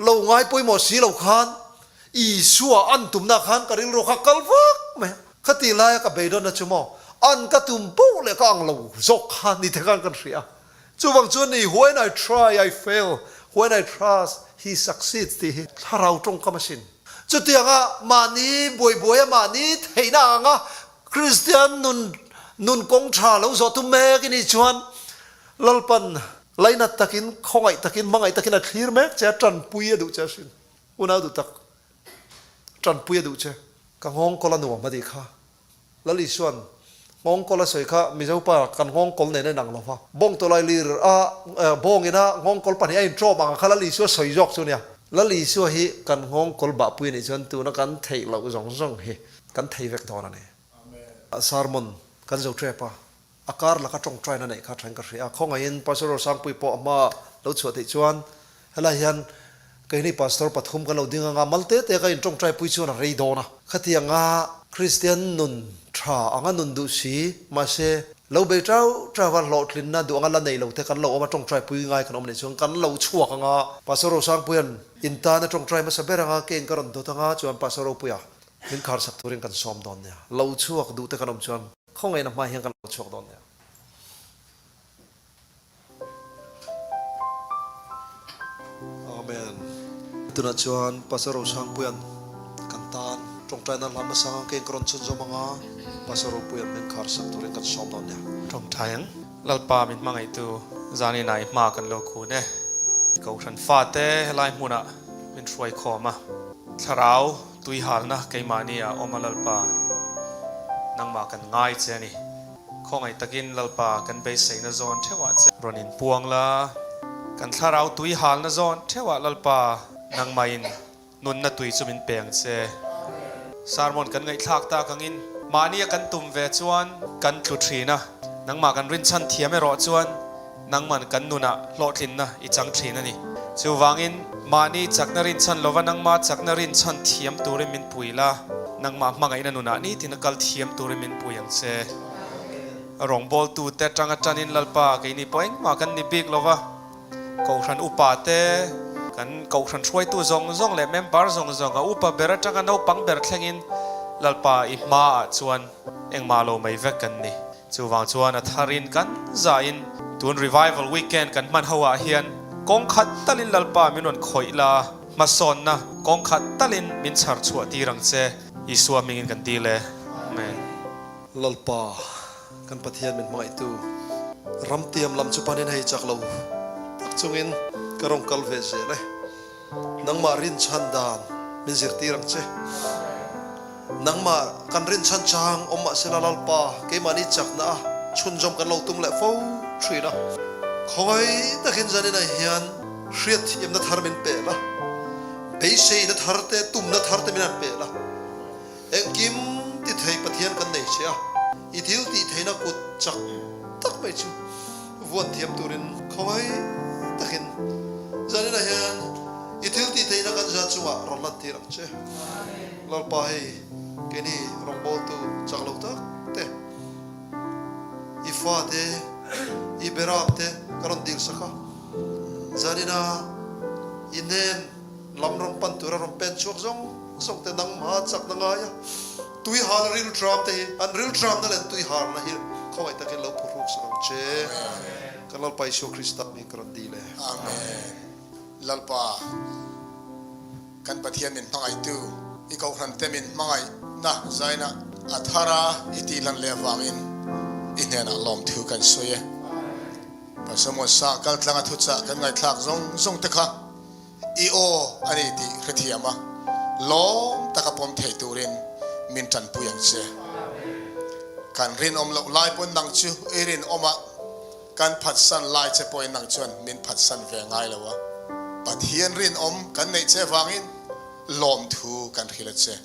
Lo ngai pawimawh si lo khan Isua an tumna khan ka rilru kha kal vak mai a, khati laia ka beidawnna chu maw an ka tum poh leh ka ang lo zawk kha ni te khan kan hria. Chuvang chuan ni when I try I fail, when I trust he succeeds tih hi thlarau tawngkam asin. Chutianga mahni buai buaia mahni theihna anga Kristian nun nun kawng tha lo zawh tum mek i nih chuan Lalpan Lainat takin, khawngaih takin, hmangaih takin a thlir mek che a, tanpui a duh che asin. Unau duh tak, tanpui a duh che. Ka nghawngkawl a nuam a tih kha. Lal Isua'n nghawngkawl a sawi kha Mizo pa kan nghawngkawl nen a inang lo va. Bawng tawlai lir a, bawng ina nghawngkawl pahnih a intrawm ang kha Lal Isua sawi zawk chu nia. Lal Isua hi kan nghawngkawl bahpui a nih chuan tuna kan theih loh zawng zawng hi kan thei vek dawn a ni. Sermon kan zo tep a. A kar laka tawngtaina neih kha thain ka hria a, khawngaihin Pastor Rosangpui pawh a hma lo chhuah theih chuan helai hian keini Pastor pathum kan lo ding anga mal te te ka in tawngtaipui chuan a rei dawn a. Khatianga Kristian nun tha anga nun duh si, mahse lo bei tau tau a hlawhtlinna duh anga la nei lo te kan lo awm a, tawngtaipui ngai kan awm anih chuan kan lo chhuak anga Pastor Rosangpuia'n in tan a tawngtai hmasa ber anga keng ka rawn dawt anga chuan Pastor Ropuia min kharsak turin kan sawm dawn nia. Lo chhuak duh te kan awm chuan Khawngaihna hma hian kan lo chhuak dawn nia. Amen. Tunah chuan Pastor Rosangpuia'n kan tan tawngtaina hla hmasa ang keng ka rawn chhunzawm anga Pastor Ropuia'n min khar sak turin kan sawm dawn nia. Tawngtai ang. Lalpa min hmangaihtu zaninah i hma kan lo khun e. Kohhran fate helai hmunah min hruai khawm a. Thlarau Tuihalna keimahni ah awm a Lalpa, nangmah kan ngai che a ni. Khawngaih takin Lalpa kan beiseina zawn theuhah che rawn inpuang la, kan thlarau tuihalna zawn theuhah Lalpa nangmahin nunna tui chu min peng che. Sermon kan ngaihthlak tak angin mahnia kan tum ve chuan kan tlu thin a, nangmah kan rinchhan thiam erawh chuan Nangman kan nunah hlawhtlinna i chang thin a ni. Chuvangin, mahni chakna rinchhan lova nangma chakna rinchhan thiam turin min pui la, nangmah hmangaihna nunah nitin a kal thiam turin min pui ang che. Rawngbawltute atanga tanin Lalpa keini pawh engmah kan ni bik lova, Kohhran upa te, Kan Kohhran hruaitu zawng zawng leh member zawng zawng a upa ber atanga naupang ber thlengin Lalpa i hmaah chuan engmah lo mai vek kan ni. Chuvang chuan a tharin kan zahin tun Revival Weekend kan hman ho ah hian kawng khat talin Lalpa min rawn khawih la, hmasawnna kawng khat talin min chhar chhuah tir ang che, Isua hmingin kan dil e. Amen. Lalpa, kan Pathian min hmangaihtu, ramtiam lam chu panin hei chak lo tak chungin ka rawn kal ve zel e. Nangmah rinchhan dan min zirtir ang che. Nangmah kan rinchhan chang awm mahsela Lalpa keimahni chakna a chhunzawm kan lo tum leh fo thin a. Khawngaih takin zaninah hian hriatthiamna thar min pe la, beiseina thar te, tumna thar te min han pe la. Engkim ti thei Pathian kan nei che a, i thil tih theihna kut chak tak mai chu vuan thiam turin khawngaih takin zaninah hian i thil tih theihna kan zan chungah rawn lantir ang che. Lalpa hei keini rawngbawltu chak lo tak te, i fate, i beram te ka rawn dil sak a, zaninah i hnen lam rawn pan tura rawn pen chhuak zawng zawng te nangmah chakna ngai a, tui hal rilṭam te hi an rilṭamna leh an tui harna hi khawngaih takin lo phuhruk sak ang che. Kan Lalpa Isua Krista hming ka rawn dil e. Amen. Lalpa, kan Pathian min hmangaihtu, i Kohhran te min hmangaihna zaina a thar a i tihlan leh avangin i hnenah lawmthu kan sawi e. Pastor Muansa kaltlanga thuchah kan ngaihthlak zawng zawng te kha I aw a ni tih hrethiam a, lawm taka pawm thei turin min tanpui ang che. Kan rinawm loh lai pawn nang chu i rinawm a, kan phatsan lai che pawhin nang chuan min phatsan ve ngai lo a. Pathian rinawm kan neih che vangin lawmthu kan hrilh a che.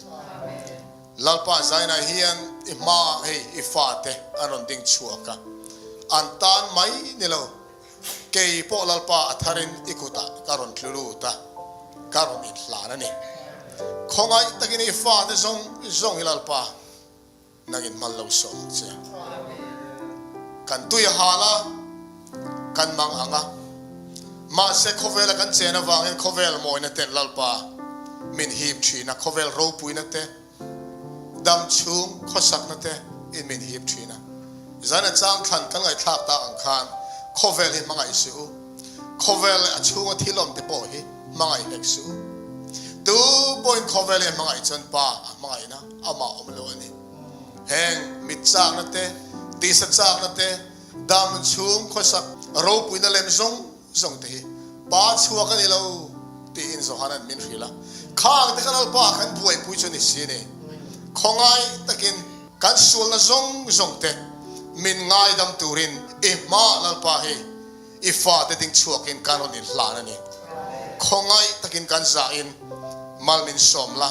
Lalpa Zainah hian i hmaah hei i fate an rawn ding chhuak a, an tan mai ni lo. Kei pawh Lalpa a tharin i kutah ka rawn tlu lut a, ka rawn inhlan a ni. Khawngaih takin i fate zawng zawng hi Lalpa nangin hman lo sawm ang che. Kan tui a hal a, kan mang ang a, mahse khawvela kan chen avangin khawvel mawina ten Lalpa min hip thin a, khawvel ropuina te, Dam chhung khawsakna te in min hip thin a. Zan a chang thlan kan ngaihthlak tak ang khan khawvel hi hmangaih suh u. Khawvel leh a chhunga thil awm te pawh hi hmangaih hlek suh u. Tu pawhin khawvel hi a hmangaih chuan Pa a hmangaihna amah awm lo a ni. Heng mit chakna te, tisa chakna te, dam chhung khawsak ropuina lem zawng zawng te hi Pa chhuak a ni lo tiin Johana'n min hrilh a. Khang te kha Lalpa kan buaipui chu ni si a ni. Khawngaih takin kan sualna zawng zawng te min ngaidam turin i hmaah Lalpa hi i fate ding chhuakin kan rawn inhlan a ni. Khawngaih takin kan zahin mal min sawm la,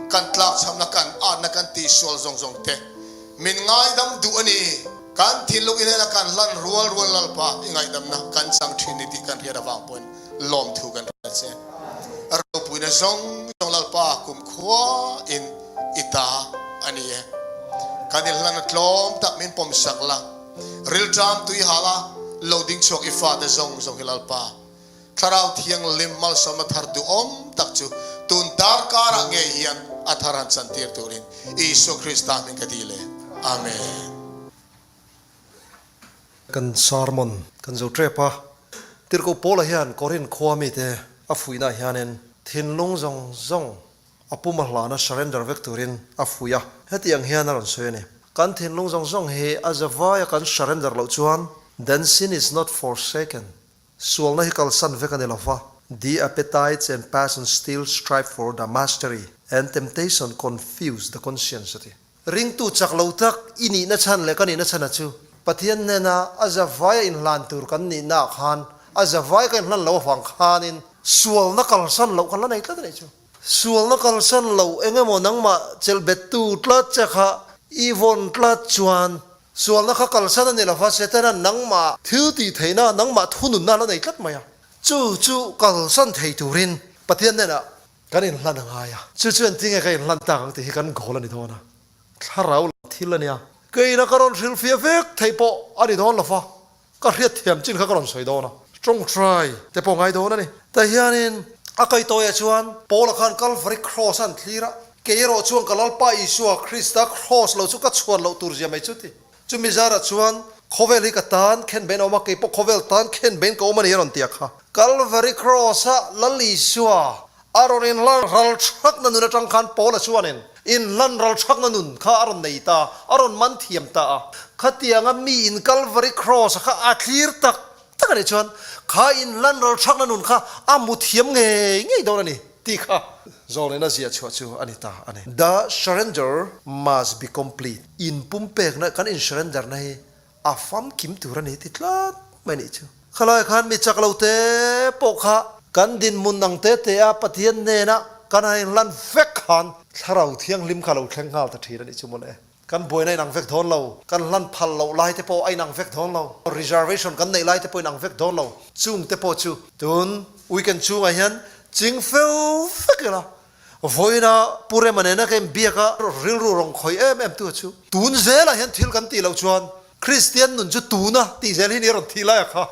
kan tlakchhamna kan atna kan tihsual zawng zawng te min ngaidam duh a ni. Kan thinlung i hnena kan hlan rual rual Lalpa i ngaihdamna kan chang thin ni tih kan hriat avang pawhin lawmthu kan hria che. Ropuina zawng zawng Lalpa kumkhua in i ta a ni e. Kan inhlan a tlawm tak min pawmsak la, rilṭam tui hala lo ding chhuak i fate zawng zawng hi Lalpa Thlarau Thianghlim malsawmna thar duhawm tak chu tun darkarah ngei hian a thar han chantir turin Isua Krista hming ka dil e. Amen. Kan sermon kan zo tep a, Tirhkoh Paula hian Korinth khua mite a fuihnaah hianin thinlung zawng zawng a pum a hlana surrender vek turin a fuih a, hetiang hian a rawn sawi a ni. Kan thinlung zawng zawng hi a zavaia kan surrender loh chuan then sin is not forsaken Sualna hi kalsan vek a ni lo va, The appetites and passions still strive for the mastery and temptation confuse the conscience a ti. Ringtu chak lo tak i nihna chhan leh ka nihna chhana chu Pathian hnena a zavaia inhlan tur kan nihnaah khan a zavai ka inhlan lo avang khanin sualna kalsan loh kan la nei tlat a nih chu. Sualna kalsan loh eng emaw nangmah chelh bettu tlat che kha i vawn tlat chuan sualna kha kalsan a ni lova, Setana nangmah thil tih theihna, nangmah thununna a la nei tlat mai a. Chu chu kalsan thei turin Pathian hnenah kan inhlan a ngai a. Chu chu engtinge ka inhlan tak ang tih hi kan goal a ni dawn a. Thlarau lam thil a nia. Keina ka rawn hrilhfiah vek theih pawh a ni dawn lova. Ka hriat thiam chin kha ka rawn sawi dawn a, tawngtai te pawh ngai dawn a ni. Tah hianin. A kaitawiah chuan Paula khan Kalvari Kraws a han thlir a, Kei erawh chuan ka Lalpa Isua Krista Kraws lo chu ka chhuan loh tur zia mai chu ti. Chumi zarah chuan khawvel hi ka tan khen bein a awm a, kei pawh khawvel tan khen bein ka awm a ni a rawn ti a kha. Kalvari Kraws-a Lal Isua a rawn inlan ral thakna nun atang khan Paula chuanin inlan ral thakna nun kha a rawn nei ta, a rawn man thiam ta a. Khatianga miin Kalvari Kraws-a kha a thlir tak tak a nih chuan kha inlan ral thakna nun kha a hmu thiam ngei ngei dawn a ni tih kha zawlnena ziah chhuah chu a ni ta a ni. The surrender must be complete, inpumpekna kan insurrender na hi a famkim tur a ni ti tlat mai nih chu. Khalai khan mi chak lo te pawh kha kan dinhmun ang te te a Pathian hnena kan han inhlan vek khan Thlarau Thianghlim kha lo thleng nghal ta thin a nih chu mawle. Kan buaina inang vek dawn lo, kan hlan phal loh lai te pawh a inang vek dawn lo, reservation kan neih lai te pawh inang vek dawn lo, chung te pawh chu tun weekend chungah hian ching fel vek ila, vawiina Pu Rema nena ka inbiak a rilru rawn khawih em em tu chu tun zelah hian thil kan tih loh chuan Kristian nun chu tuna tih zel hi ni a rawn thih lai a kha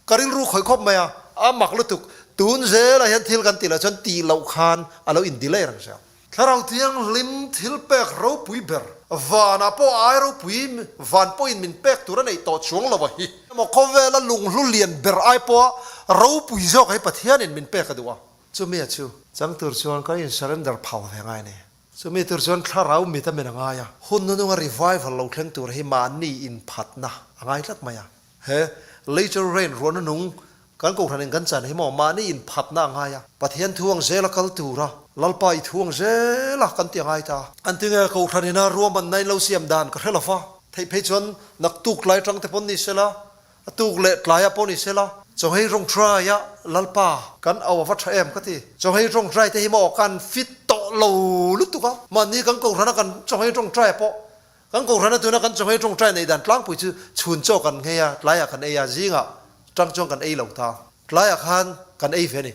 ka rilru khawih khawp mai a, a mak lutuk, tun zelah hian thil kan tih loh chuan tih loh khan a lo in delay reng zel. Thlarau Thianghlim thil pek ropui ber, vanah pawh ai ropui van pawhin min pek tur a neih tawh chuang lo a hi. Emaw khawvela lunghlu lian ber ai pawha ropui zawk hi Pathianin min pek a duh a. Chumi a chu chang tur chuan ka in surrender phau ve ngai a ni. Chumi tur chuan thlarau mit a min a ngai a. Hun nununga revival lo thleng tur hi mahni inphatna a ngai tlat mai a. He Later Rain ruah nunung Kan kohhran in kan chan hi maw mahni in phatna a ngai a, Pathian thu ang zela kal tura Lalpa i thu ang zela kan ti a ngai ta. An ti nge kohhran ina ruahmanna in lo siam dan ka hre lo va, theih phei chuan naktuk tlai tang te pawn ni sela, a tuk leh tlaiah pawh ni sela, chawnghei rawngtrai a Lalpa kan au a va tha em ka ti. Chawnghei rawngtrai te hi maw kan fit tawh lo lutuk a, mahni kan kohhrana kan chawnghei rawngtrai pawh Kan Kohhrana tuna kan chawhmeh tawngtai neih dan tlangpui chu chhun chaw kan nghei a, tlaiah kan ei a, zingah tang chuan kan ei lo ta. Tlaiah khan kan ei ve a ni.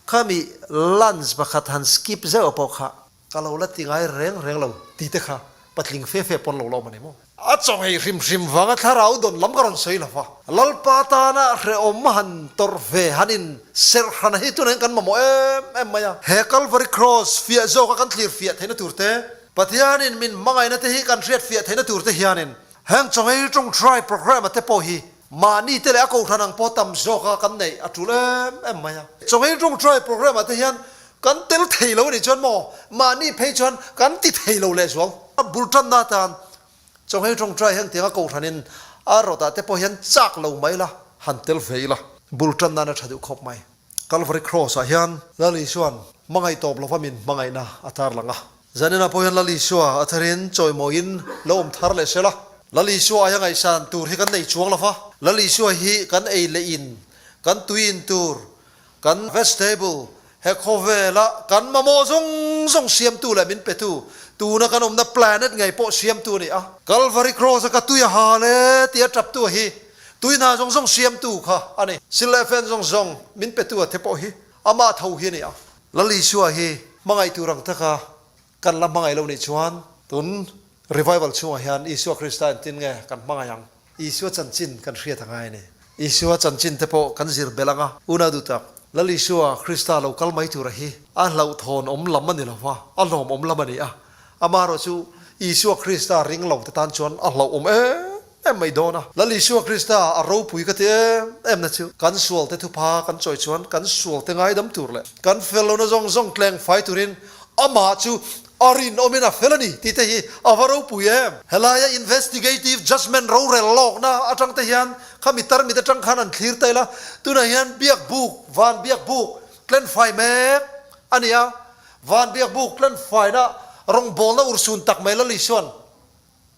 Khami lunch pakhat han skip zeuh pawh kha ka lo la ti ngai reng reng lo ti te kha patling fe fe pawn lo la awm a ni maw? A chawhmeh hrim hrim vanga thlarau dawn lam ka rawn sawi lo va, Lalpa tana hrehawm han tawrh ve han in serh hran hi tunah hian kan mamawh em em mai a. He Calvary Cross fiah zawka kan thlir fiah theihna tur te, Pathianin min hmangaihna te hi kan hriat fiah theihna tur te hianin heng chawngei tawngtrai programme te pawh hi mahni te leh a kohhran ang pawh tam zawka kan neih a tul em em mai a. Chawngei tawngtrai programme ah te hian kan tel thei lo a nih chuan maw mahni phei chuan kan ti thei lo lehzual. A bul tanna atan chawngei tawngtrai heng tianga kohhranin a rawt ah te pawh hian chak lo mai la, han tel ve ila bul tan nan a tha duh khawp mai. Calvary Cross ah hian Lal Isua'n hmangaih tawp lova min hmangaihna a tarlang a. Zaninah pawh hian Lal Isua a tharin chawimawiin lo awm thar leh sela. Lal Isua aia ngaihsan tur hi kan nei chuang lova. Lal Isua hi kan ei leh in, kan tui in tur, kan vegetable he khawvela kan mamawh zawng zawng siamtu leh min petu, tuna kan awmna planet ngei pawh siamtu a ni a. Calvary Cross a ka tui a hal e tia taptu a hi tui hna zawng zawng siamtu kha a ni. Sil leh fen zawng zawng min petu a te pawh hi amah tho hi a ni a. Lal Isua hi hmangaih tur ang taka kan la hmangaih lo nih chuan tun revival chhungah hian Isua Krista engtin nge kan hmangaih ang? Isua chanchin kan hriat a ngai a ni. Isua chanchin te pawh kan zir belh ang a, unau duh tak, Lal Isua Krista lo kal mai tura hi a hlauhthawn awm lam a ni lo va, a hlawm awm lam a ni a. Amaherawhchu Isua Krista ring lo te tan chuan a hlauhawm em em mai dawn a. Lal Isua Krista a ropui ka ti em em na chu kan sual te thupha kan chawi chuan kan sual te ngaidam tur leh kan fel lohna zawng zawng tleng fai turin amah chu a rinawmin a fel a ni tih te hi a va ropui em. Helaia investigative judgement rorel lawkna atang te hian khami tarmit atang khan an thlir ta ila tunah hian biak buk van biak buk tlen fai mek a ni a, van biak buk tlen faina rawngbawlna urhsun tak mai Lal Isua'n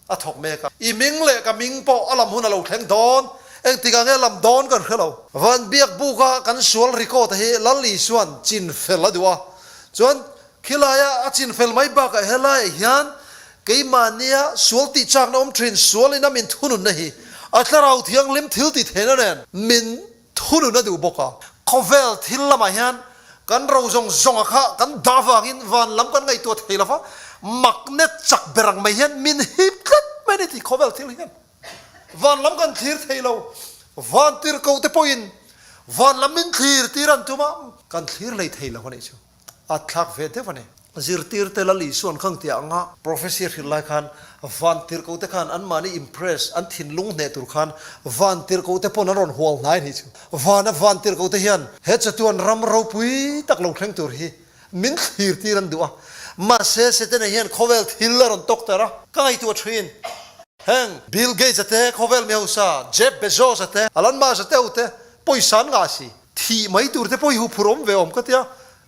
A thawk mek a. I ming leh ka ming pawh a lam hun a lo thleng dawn. Engtikah nge lam dawn kan hre lo. Van biak buka kan sual record hi Lal Isua'n chin fel a duh a. Chuan khilaia a chin fel mai bakah helaiah hian keimahnia sual tih chakna awm thin sual ina min thununna hi a thlarau thianghlim thil ti theihna nen min Thunun a duh bawk a. Khawvel thil lamah hian kan ro zawng zawnga kha kan dah vangin van lam kan ngaihtuah thei lo va, magnet chak ber ang mai hian min hip tlat mai a ni tih khawvel thil hian van lam kan thlir thei lo. Van tirhkoh te pawhin van lam min thlir tir an tum a. Kan thlir lei thei lo a nih chu. A thlak ve deuh a ni. Zirtirte Lal Isuan khang tih anga prophecy a hrilh lai khan vantirhkohte khan anmahni impress, an thinlung hneh tur khan vantirhkohte pawn an rawn hual hnai a nih chu. Vana vantirhkohte hian he chatuan ram ropui tak lo thleng tur hi min thlir tir an duh a. Mahse Setana hian khawvel thil a rawn tawk ter a. Ka ngaihtuah thin. Heng Bill Gates-a te, khawvel mi hausa Jeff Bezos-a te, Elon Musk-a te ho te pawisa an ngah si. Thih mai tur te pawh hi huphurh awm ve awm ka tia,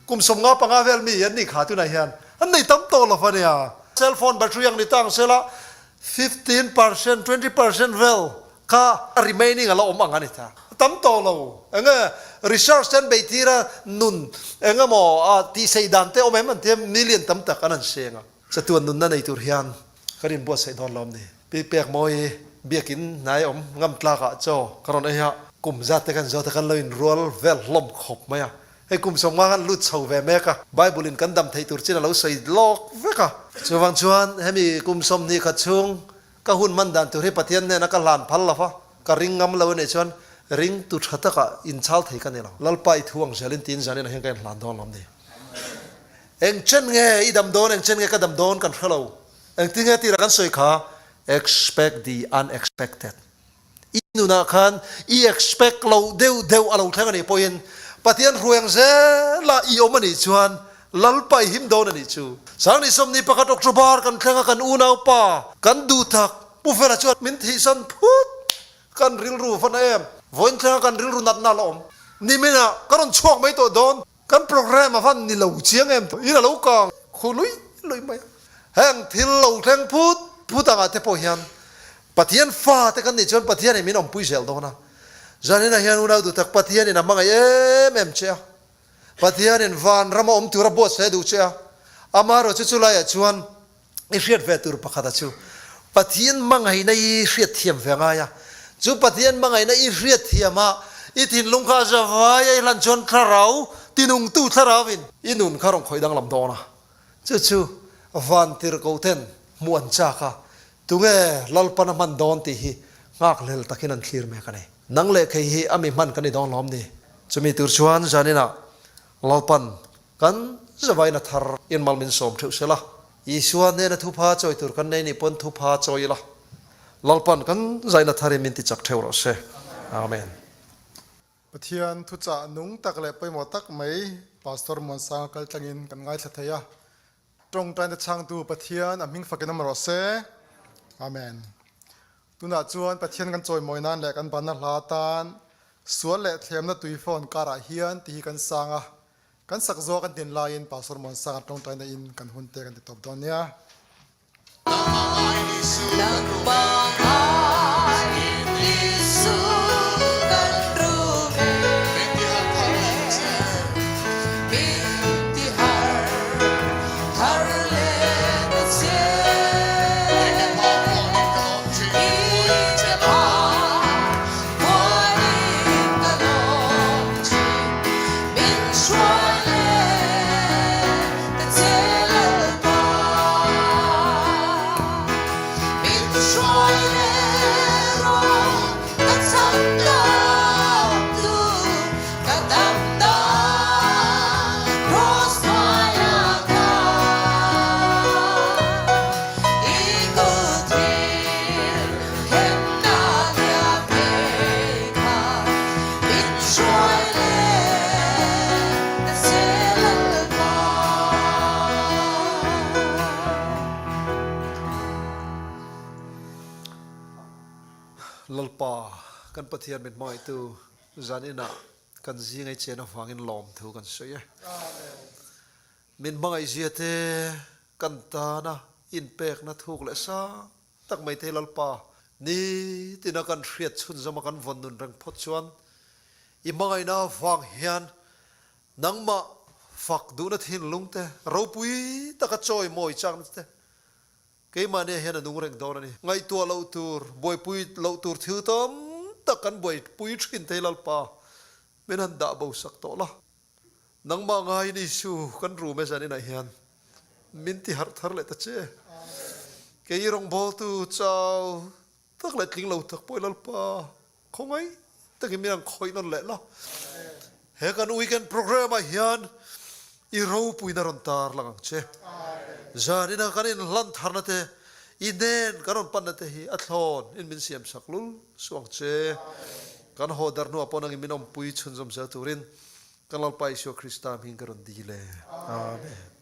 kum 55 vel mi an nih kha tunah hian an nei tam tawh lo a nia. Cell phone battery ang ni ta ang sela 15%, 20% vel kha a remaining a la awm ang a ni ta. A tam tawh lo. Enge research te an beih tir a, nun eng emaw a tihsei dan te awm em an tia million tam tak an han seng a. Chatuan nunna nei tur hian kan inbuatsaih dawn lo ni. Pi Pekmawi biakin hnai awm ngam tlakah chaw ka rawn ei a, kum zat te kan zawt a kan lo inrual vel hlawm khawp mai a. Hei kum 50 kan lut chho ve mek a, Bible in kan dam theih tur chin a lo sawi lawk vek a. Chuvang chuan hemi kum 21 chhung ka hun hman dan tur hi Pathian hnena ka hlan phal lo va, ka ring ngam lo a nih chuan ring tu tha takah inchal thei ka ni lo. Lalpa i thu ang zelin tiin zanin ah hian ka inhlan dawn lo ni. Eng chen nge i dam dawn, eng chen nge ka dam dawn kan hre lo. Engtin nge tira kan sawi kha? Expect the unexpected. I nunah khan i expect loh deuh deuh a lo thleng a nih pawhin Pathian hruai ang zela i awm a nih chuan Lalpa i him dawn a nih chu. Sangni 21 October kan thleng a kan unaupa kan duh tak Pu Fela chuan min thihsan phut kan rilru va na em. Vawiin thleng a kan rilru natna a la awm. Niminah ka rawn chhuak mai tawh dawn. Kan programme a van ni lo chiang em in a lo kang khu lui lui mai a. Heng thil lo thleng phut phut angah te pawh hian Pathian fa te kan nih chuan Pathian in min awmpui zel dawn a. Zaninah hian unau duh tak Pathian in a hmangaih em em che a. Pathian in van rama awm tur a buatsaih duh che a. Amaherawhchu chulaiah chuan I hriat ve tur pakhat a chu Pathian hmangaihna i hriat thiam ve ngai a, chu Pathian hmangaihna i hriat thiam a, i thinlung kha a za vai a i hlan chuan thlarau tinungtu thlarau in i nun kha rawn khawih danglam dawn a, chu chu vantirhkoh ten hmuh an chak a, tunge Lalpan a hman dawn tih hi nghakhlel takin an thlir mek a ni. Nang leh khei hi a mi hman kan ni dawn lawm ni? Chumi tur chuan zaninah Lalpan Kan zavaina thar in mal min sawm theuh sela, Isua hnena thupha chawi tur kan nei nih pawn thupha chawi ila, Lalpan kan zaina thar in min ti chak theuh rawh se. Amen. Pathian thuchah nung tak leh pawimawh tak mai Pastor Muansanga kal tlangin kan ngaithla thei a. Tawngtaina chhangtu Pathian a hming fakin awm rawh se. Amen. Tunah chuan Pathian kan chawimawi nan leh kan banna hla atan sual leh thlemna tuifawn karah hian tih hi kan sang a, kan sak zawk an tin laiin Pastor Muansanga tawngtaina in kan hun te kan ti tawp dawn nia. Lalpa kan Pathian min hmangaihtu zan inah kan zing ei chen avangin lawmthu kan sawi e. Min hmangaihzia te kan tana inpekna thuk leh sang tak mai thei Lalpa, nitina kan hriat chhunzawma kan vawn nun reng phawt chuan i hmangaihna avang hian nangmah fak duhna thinlung te, ropui taka chawi mawi chakna te keimahnia hian a nung reng dawn a ni. Ngaihtuah loh tur, buaipui loh tur thil tam tak kan buaipui thin thei Lalpa, min han dah bo sak tawh la. Nangmah ngaiin Isu kan rum e zan inah hian min ti harh thar leh ta che. Kei rawngbawltu chau tak leh tling lo tak pawh i Lalpa khawngaih takin min han khawih nawn leh la. He kan weekend program ah hian i ropuina rawn tar lang ang che. Zanina kan inhlan tharna te, i hnen kan rawn panna te hi a thlawn in min siam sak lul suh ang che. Kan haw dar hnuah pawh nangin min awmpui chhunzawm zel turin kan Lalpa Isua Krista hming ka rawn dil e. Amen.